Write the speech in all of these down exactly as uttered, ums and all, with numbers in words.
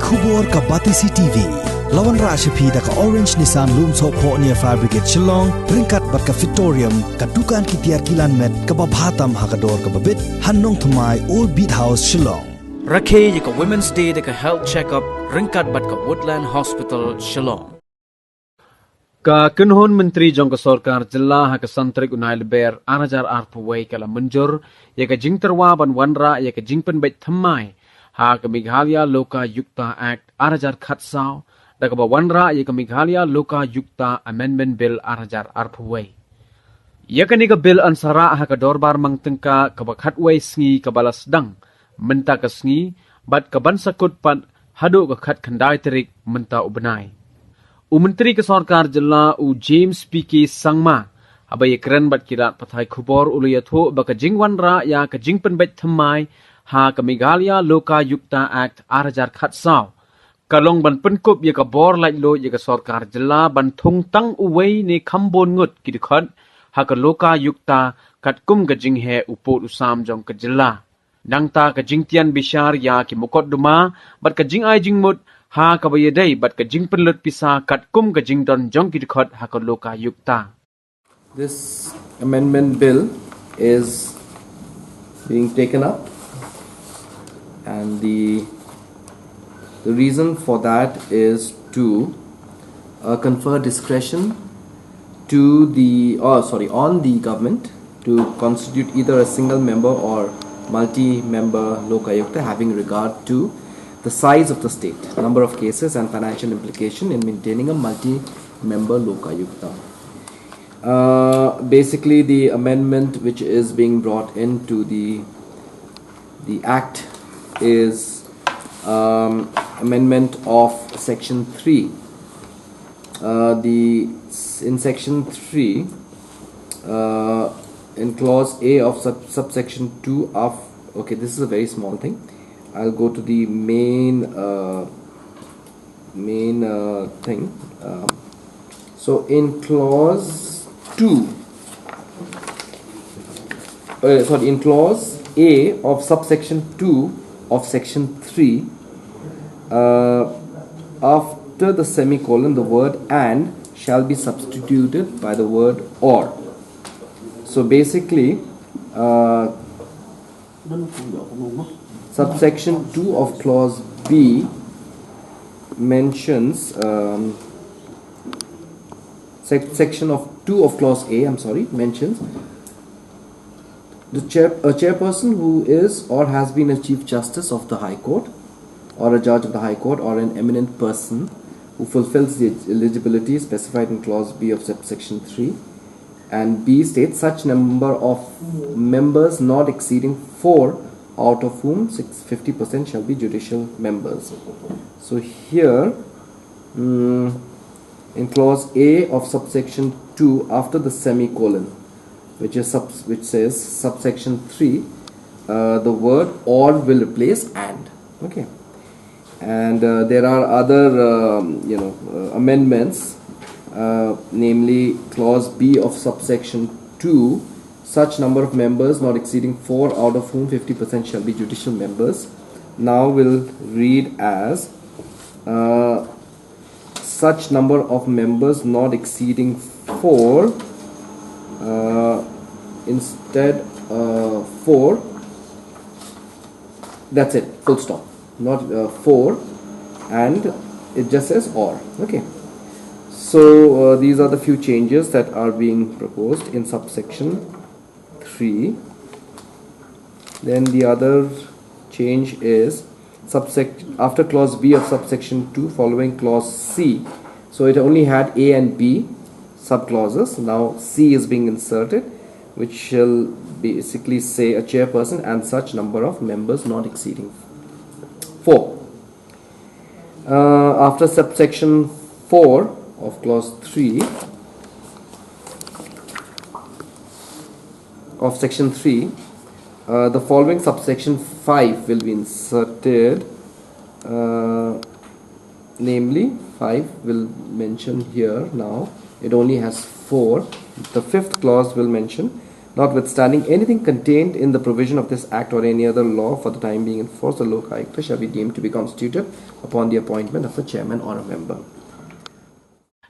Khubor ka Batesi T V. La wanrah sha phi da ka Orange Nissan Lumsohphoh near Fire Brigade Shillong, ryngkat bad ka Fitorium, ka dukan ki tiar kilan met kaba bha tam ha ka dor kaba bit, ha Nongthymmai, Old Beat House, Shillong. Rakhe ïa ka Women's Day da ka health check-up ryngkat bad ka Woodland Hospital, Shillong. Ka kynhun myntri jong ka sorkar jylla ha ka san tarik u Nailaber ar hajar arphew wei ka la mynjur ïa ka jingtyrwa ban wanrah ïa ka jingpynbeit thymmai ha ka Meghalaya Lokayukta Act ar hajar khatsaw, da kaba wanrah ïa ka Meghalaya Lokayukta Amendment Bill ar hajar arphew wei. Ïa kane ka bill yn sa rah ha ka dorbar mang tyngka kaba khatwei sngi kaba la sdang mynta ka sngi, bad ka ban sa kut pat haduh ka khatkhyndai tarik mynta u bnai. U Myntri ka Sorkar Jylla u James P K Sangma, haba ïakren bad ki lad pathai khubor, u la ïathuh ba ka jingwanrah ïa ka jingpynbeit thymmai ha ka Meghalaya Lokayukta Act ar hajar khatsaw ka long ban pynkup ïa ka bor laitluid ïa ka sorkar jylla ban thung tang uwei ne kham bun ngut ki dkhot ha ka Lokayukta, katkum ka jingheh u pud u sam jong ka jylla. Nangta ka jingtian bishar ïa ki mukotduma bad ka jingai jingmut ha kaba ïadei bad ka jingpynlut pisa katkum ka jingdon jong ki dkhot ha ka Lokayukta. This amendment bill is being taken up, and the, the reason for that is to, uh, confer discretion to the, oh, sorry, on the government to constitute either a single member or multi-member Lokayukta, having regard to the size of the state, number of cases, and financial implication in maintaining a multi-member Lokayukta. Uh, basically, the amendment which is being brought into the, the act is, um, amendment of section three. Uh, the, in section three, uh, in clause A of sub-, subsection two of, okay, this is a very small thing. I'll go to the main, uh, main, uh, thing. Um, so in clause two, uh, sorry, in clause A of subsection two of section three, uh, after the semicolon, the word "and" shall be substituted by the word "or." So basically, uh, subsection two of clause B mentions, um, sec-, section of two of clause A, I'm sorry, mentions the chair, a chairperson who is or has been a Chief Justice of the High Court or a judge of the High Court or an eminent person who fulfills the eligibility specified in clause B of subsection three. And B states such number of members not exceeding four, out of whom six, fifty percent shall be judicial members. So here, mm, in clause A of subsection two, after the semicolon, which is subs-, which says subsection three, uh, the word "or" will replace "and." Okay. And, uh, there are other, um, you know, uh, amendments, uh, namely clause B of subsection two, such number of members not exceeding four, out of whom fifty percent shall be judicial members, now will read as, uh, such number of members not exceeding four, uh, instead, uh, four. That's it, full stop. Not, uh, four, and it just says "or." Okay. So, uh, these are the few changes that are being proposed in subsection three. Then the other change is subsec-, after clause B of subsection two, following clause C. So it only had A and B subclauses. Now C is being inserted, which shall basically say a chairperson and such number of members not exceeding four. Uh, after subsection four of clause three of section three, uh, the following subsection five will be inserted. Uh, namely, five will mention here now. It only has four. The fifth clause will mention Notwithstanding anything contained in the provision of this Act or any other law for the time being in force, the Lok Ayukta shall be deemed to be constituted upon the appointment of a chairman or a member.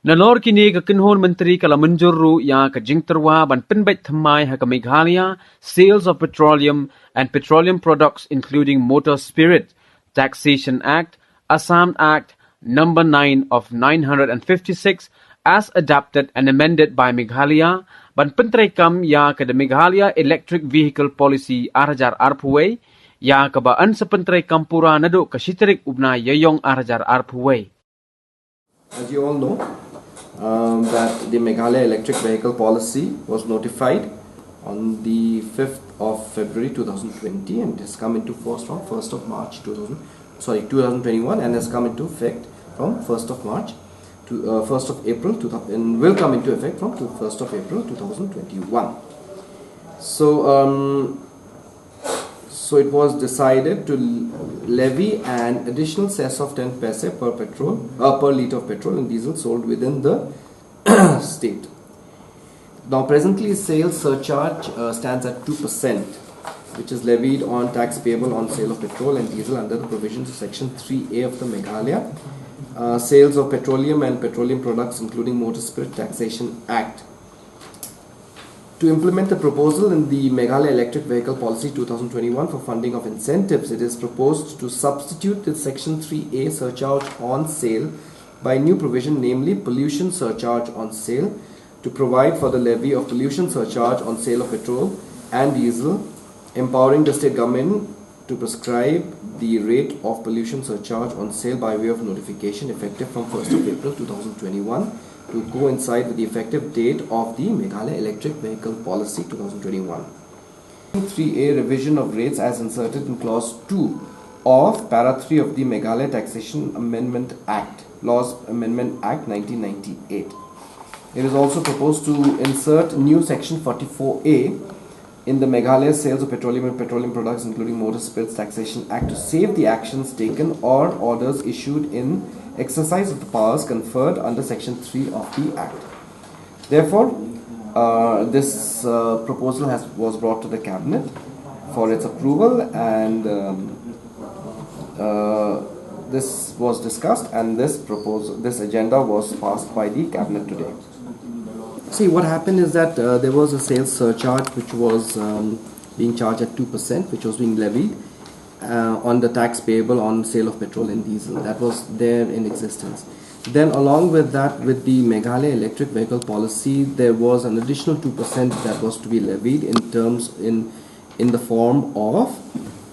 Nalor kine ka kynhun myntri ka la mynjur ruh ïa ka jingtyrwa ban pynbeit thymmai ha ka Meghalaya Sales of Petroleum and Petroleum Products including Motor Spirit, Taxation Act, Assam Act number nine of nine hundred and fifty-six as adapted and amended by Meghalaya, ban pyntreikam ïa ka The Meghalaya Electric Vehicle Policy ar hajar arphew wei, ïa kaba yn sa pyntreikam pura naduh ka shi tarik u bnai Ïaïong ar hajar arphew wei. As you all know, um, that the Meghalaya Electric Vehicle Policy was notified on the fifth of February two thousand twenty and has come into force from first of March two thousand, sorry, two thousand twenty-one, and has come into effect from first of March to, uh, first of April two thousand, and will come into effect from to first of April two thousand twenty-one. So, um, so it was decided to l- levy an additional cess of ten paise per petrol, uh, per litre of petrol and diesel sold within the state. Now, presently, sales surcharge uh, stands at two percent, which is levied on tax payable on sale of petrol and diesel under the provisions of Section three A of the Meghalaya uh, Sales of Petroleum and Petroleum Products, including Motor Spirit Taxation Act. To implement the proposal in the Meghalaya Electric Vehicle Policy two thousand twenty-one for funding of incentives, it is proposed to substitute the Section three A surcharge on sale by a new provision, namely pollution surcharge on sale, to provide for the levy of pollution surcharge on sale of petrol and diesel, empowering the state government to prescribe the rate of pollution surcharge on sale by way of notification effective from first of April two thousand twenty-one to coincide with the effective date of the Meghalaya Electric Vehicle Policy two thousand twenty-one. three A revision of rates as inserted in clause two of para three of the Meghalaya Taxation Amendment Act, Laws Amendment Act nineteen ninety-eight. It is also proposed to insert new section forty-four A in the Meghalaya Sales of Petroleum and Petroleum Products, including Motor Spirits Taxation Act, to save the actions taken or orders issued in exercise of the powers conferred under Section three of the Act. Therefore, uh, this uh, proposal has was brought to the cabinet for its approval, and um, uh, this was discussed, and this proposal, this agenda was passed by the cabinet today. See, what happened is that uh, there was a sales surcharge which was um, being charged at two percent, which was being levied uh, on the tax payable on sale of petrol and diesel. That was there in existence. Then, along with that, with the Meghalaya Electric Vehicle Policy, there was an additional two percent that was to be levied in terms in in the form of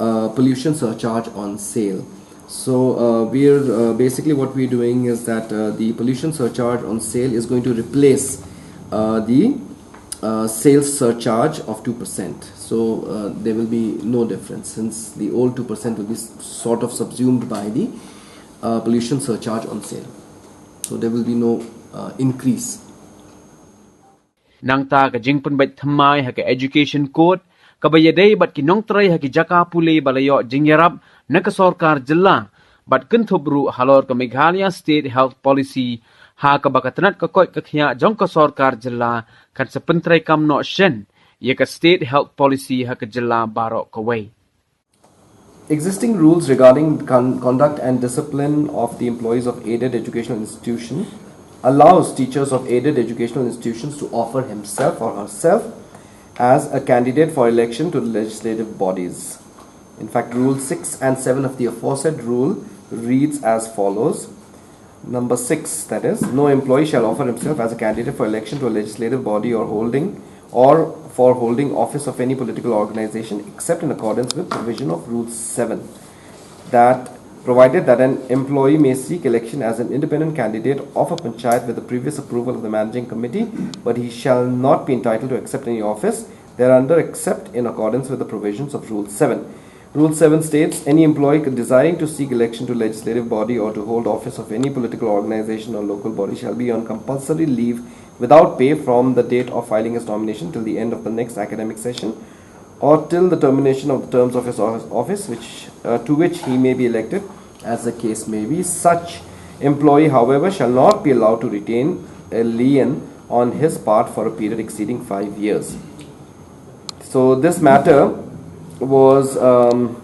uh, pollution surcharge on sale. So uh, we're uh, basically, what we're doing is that uh, the pollution surcharge on sale is going to replace uh, the uh, sales surcharge of two percent. So uh, there will be no difference, since the old two percent will be s- sort of subsumed by the uh, pollution surcharge on sale. So there will be no uh, increase. Nangta ka jingpynbeit thymmai ha ka Education Code, kaba ïadei bad ki nongtrei ha ki jaka pule ba la ïoh jingïarap na ka sorkar jylla, bad kynthup ruh halor ka Meghalaya State Health Policy, ha kaba ka tnat ka koit ka khiah jong ka sorkar jylla kan sa pyntreikam noh shen ïa ka State Health Policy ha ka jylla baroh kawei. Existing rules regarding con- conduct and discipline of the employees of aided educational institution allows teachers of aided educational institutions to offer himself or herself as a candidate for election to the legislative bodies. In fact, Rule six and seven of the aforesaid rule reads as follows. Number six, that is, no employee shall offer himself as a candidate for election to a legislative body or holding or for holding office of any political organization except in accordance with provision of Rule seven, that provided that an employee may seek election as an independent candidate of a panchayat with the previous approval of the managing committee, but he shall not be entitled to accept any office thereunder except in accordance with the provisions of Rule seven. Rule seven states, any employee desiring to seek election to legislative body or to hold office of any political organization or local body shall be on compulsory leave without pay from the date of filing his nomination till the end of the next academic session or till the termination of the terms of his office, office which, uh, to which he may be elected, as the case may be. Such employee, however, shall not be allowed to retain a lien on his part for a period exceeding five years. So this matter was um,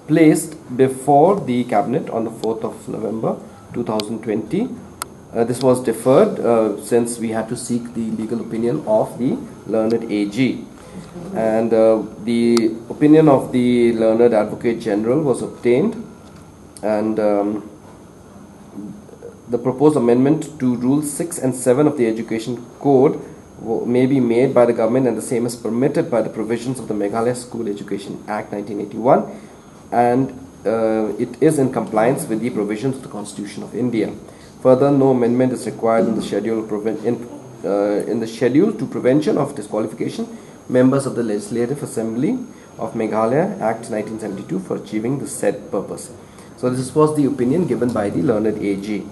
placed before the cabinet on the fourth of November two thousand twenty. Uh, this was deferred uh, since we had to seek the legal opinion of the learned A G. And uh, the opinion of the learned Advocate General was obtained, and um, the proposed amendment to Rule six and seven of the Education Code w- may be made by the government, and the same is permitted by the provisions of the Meghalaya School Education Act nineteen eighty-one, and uh, it is in compliance with the provisions of the Constitution of India. Further, no amendment is required in the schedule preven- in, uh, in the schedule to prevention of disqualification members of the Legislative Assembly of Meghalaya Act nineteen seventy-two for achieving the said purpose. So this was the opinion given by the learned A G,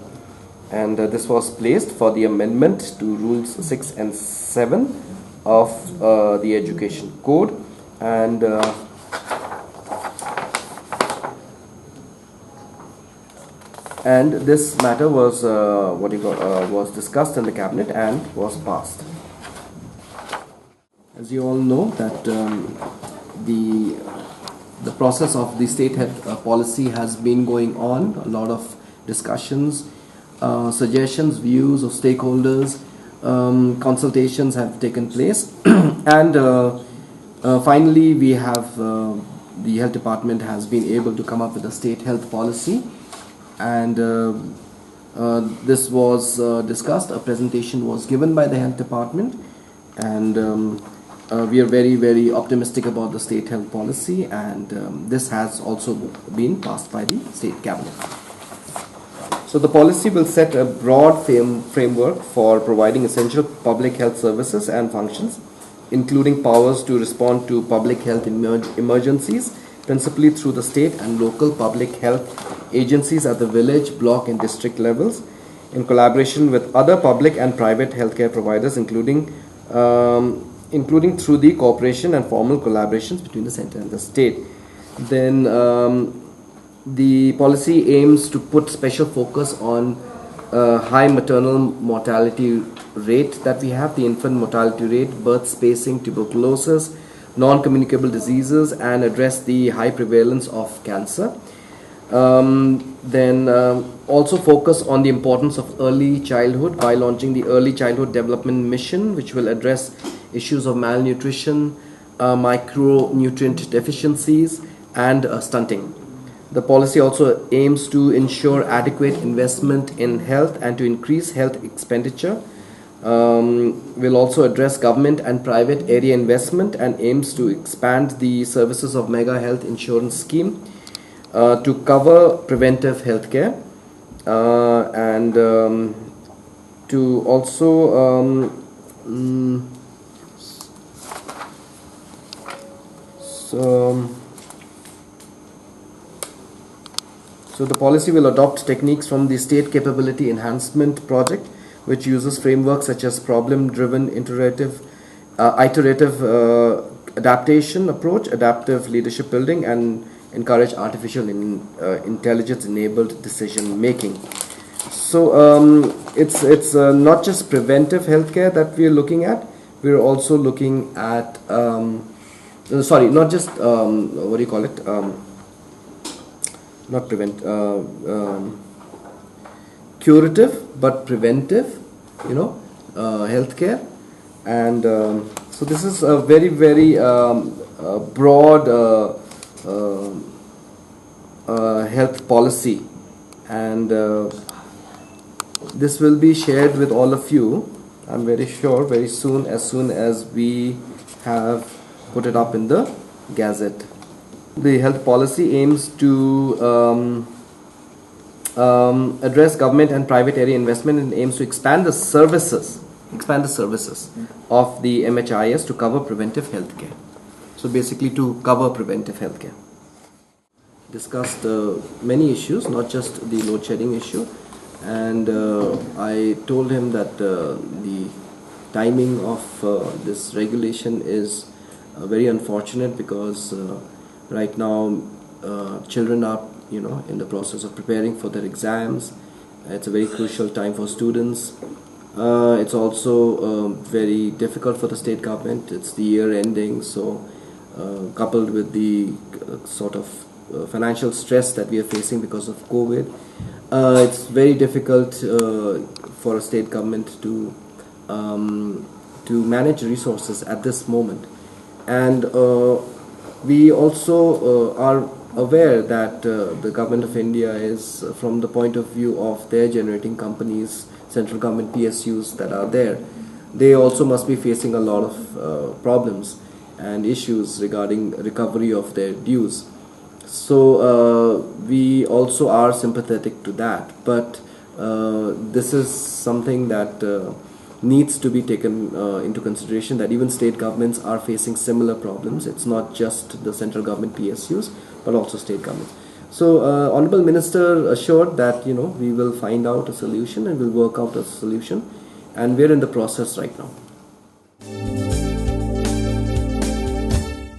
and uh, this was placed for the amendment to Rules six and seven of uh, the Education Code, and uh, and this matter was uh, what you call, uh, was discussed in the cabinet and was passed. As you all know that um, the the process of the state health uh, policy has been going on. A lot of discussions, uh, suggestions, views of stakeholders, um, consultations have taken place, and uh, uh, finally we have uh, the health department has been able to come up with a state health policy, and uh, uh, this was uh, discussed. A presentation was given by the health department, and um, uh, we are very, very optimistic about the state health policy, and um, this has also been passed by the state cabinet. So the policy will set a broad frame- framework for providing essential public health services and functions, including powers to respond to public health emerg- emergencies, principally through the state and local public health agencies at the village, block, and district levels, in collaboration with other public and private healthcare providers, including um, including through the cooperation and formal collaborations between the center and the state. Then um, the policy aims to put special focus on uh, high maternal mortality rate that we have, the infant mortality rate, birth spacing, tuberculosis, non-communicable diseases, and address the high prevalence of cancer. Um, then um, also focus on the importance of early childhood by launching the Early Childhood Development Mission, which will address issues of malnutrition, uh, micronutrient deficiencies, and uh, stunting. The policy also aims to ensure adequate investment in health and to increase health expenditure. Um, we'll also address government and private area investment and aims to expand the services of Mega Health Insurance Scheme uh, to cover preventive healthcare uh, and um, to also um, mm, so, um, so the policy will adopt techniques from the State Capability Enhancement Project, which uses frameworks such as problem-driven iterative, uh, iterative uh, adaptation approach, adaptive leadership building, and encourage artificial in, uh, intelligence-enabled decision making. So um, it's it's uh, not just preventive healthcare that we're looking at. We're also looking at um, uh, sorry, not just um, what do you call it? Um, not prevent, uh, um, curative, but preventive, you know, uh, healthcare. And um, so this is a very, very um, uh, broad uh, uh, uh, health policy, and uh, this will be shared with all of you, I'm very sure, very soon, as soon as we have put it up in the gazette. The health policy aims to um, um, address government and private area investment and aims to expand the services, expand the services of the M H I S to cover preventive healthcare. So basically, to cover preventive healthcare. Discussed uh, many issues, not just the load shedding issue. And uh, I told him that uh, the timing of uh, this regulation is uh, very unfortunate because uh, right now uh, children are, you know, in the process of preparing for their exams. It's a very crucial time for students. Uh, it's also uh, very difficult for the state government. It's the year ending, so uh, coupled with the uh, sort of uh, financial stress that we are facing because of COVID, uh, it's very difficult uh, for a state government to um, to manage resources at this moment. And uh, we also uh, are aware that uh, the government of India is, uh, from the point of view of their generating companies, central government P S Us that are there, they also must be facing a lot of uh, problems and issues regarding recovery of their dues. So uh, we also are sympathetic to that, but uh, this is something that uh, needs to be taken uh, into consideration, that even state governments are facing similar problems. It's not just the central government P S Us, but also state governments. So uh, Honorable Minister assured that, you know, we will find out a solution and we'll work out a solution, and we're in the process right now.